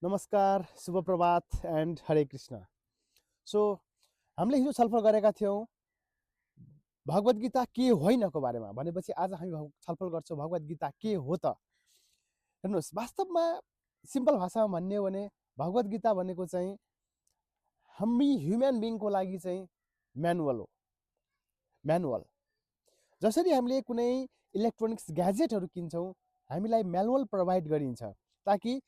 नमस्कार, शुभ प्रभात एन्ड हरे कृष्ण। सो हामीले हिजो छलफल गरेका थियौँ भगवत गीता के होइनको बारेमा। भनेपछि आज हामी छलफल गर्छौँ भगवत गीता के हो त। हेर्नुहोस्, वास्तवमा सिम्पल भाषामा भन्ने हो भने भगवत गीता भनेको चाहिँ हामी ह्युमन बिङको लागि चाहिँ म्यानुअल हो। म्यानुअल जसरी हामीले कुनै इलेक्ट्रोनिक्स ग्याजेटहरू किन्छौँ हामीलाई म्यानुअल प्रोभाइड गरिन्छ, ताकि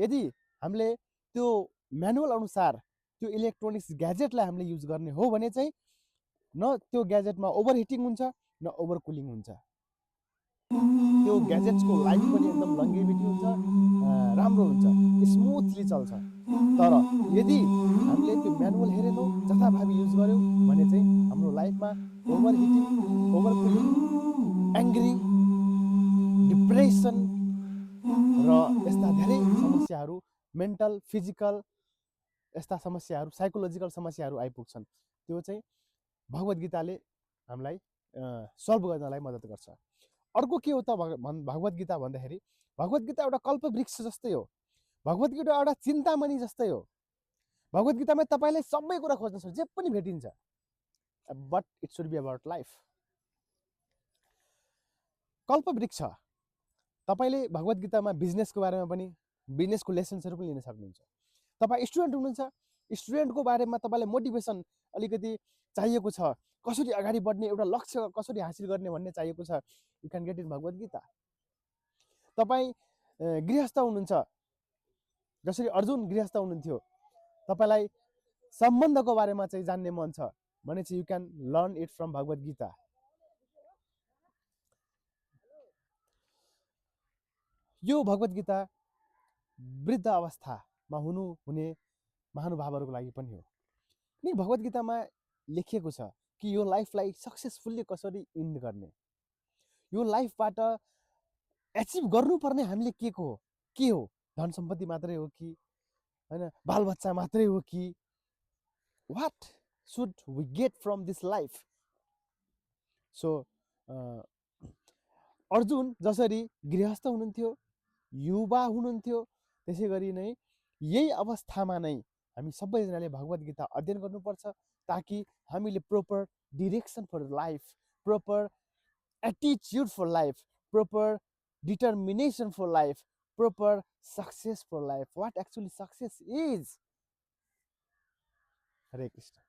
यदि हामीले त्यो म्यानुअल अनुसार त्यो इलेक्ट्रोनिक्स ग्याजेटलाई हामीले युज गर्ने हो भने चाहिँ न त्यो ग्याजेटमा ओभर हिटिङ हुन्छ न ओभर कुलिङ हुन्छ। त्यो ग्याजेट्सको लाइफ पनि एकदम लङ्गेभिटी हुन्छ, राम्रो हुन्छ, स्मुथली चल्छ। तर यदि हामीले त्यो म्यानुअल हेरेनौँ, जथाभावी युज गऱ्यौँ भने चाहिँ हाम्रो लाइफमा over heating, over cooling, angry, depression र यस्ता धेरै समस्याहरू, मेन्टल, फिजिकल यस्ता समस्याहरू, साइकोलोजिकल समस्याहरू आइपुग्छन्। त्यो चाहिँ भगवत गीताले हामीलाई सल्भ गर्नलाई मद्दत गर्छ। अर्को के हो त भगवत गीता भन्दाखेरि भगवत गीता एउटा कल्पवृक्ष जस्तै हो। भगवत गीता एउटा चिन्तामणि जस्तै हो। भगवत गीतामा तपाईँले सबै कुरा खोज्न सक्छ, जे पनि भेटिन्छ, but it should be about life. कल्पवृक्ष तपाईँले भगवत गीतामा बिजनेसको बारेमा पनि, बिजनेसको लेसन्सहरू पनि लिन सक्नुहुन्छ। तपाईँ स्टुडेन्ट हुनुहुन्छ, स्टुडेन्टको बारेमा तपाईँलाई मोटिभेसन अलिकति चाहिएको छ, कसरी अगाडि बढ्ने, एउटा लक्ष्य कसरी हासिल गर्ने भन्ने चाहिएको छ, you can get in Bhagavad Gita. तपाईँ गृहस्थ हुनुहुन्छ, जसरी अर्जुन गृहस्थ हुनुहुन्थ्यो, तपाईँलाई सम्बन्धको बारेमा चाहिँ जान्ने मन छ भने चाहिँ you can learn it from Bhagavad Gita. यो भगवत गीता वृद्ध अवस्थामा हुने महानुभावहरूको लागि पनि हो। नि भगवत गीतामा लेखिएको छ कि यो लाइफलाई सक्सेसफुल्ली कसरी इन्ड गर्ने, यो लाइफबाट एचिभ गर्नुपर्ने हामीले के हो, धन सम्पत्ति मात्रै हो कि हैन, बालबच्चा मात्रै हो कि, what should we get from this life. So Arjun जसरी गृहस्थ हुनुहुन्थ्यो, युवा हुनुहुन्थ्यो, त्यसै गरी नै यही अवस्थामा नै हामी सबैजनाले भगवत गीता अध्ययन गर्नुपर्छ, ताकि हामीले proper direction for life, proper attitude for life, proper determination for life, proper success for life, what actually success is. Hare Krishna.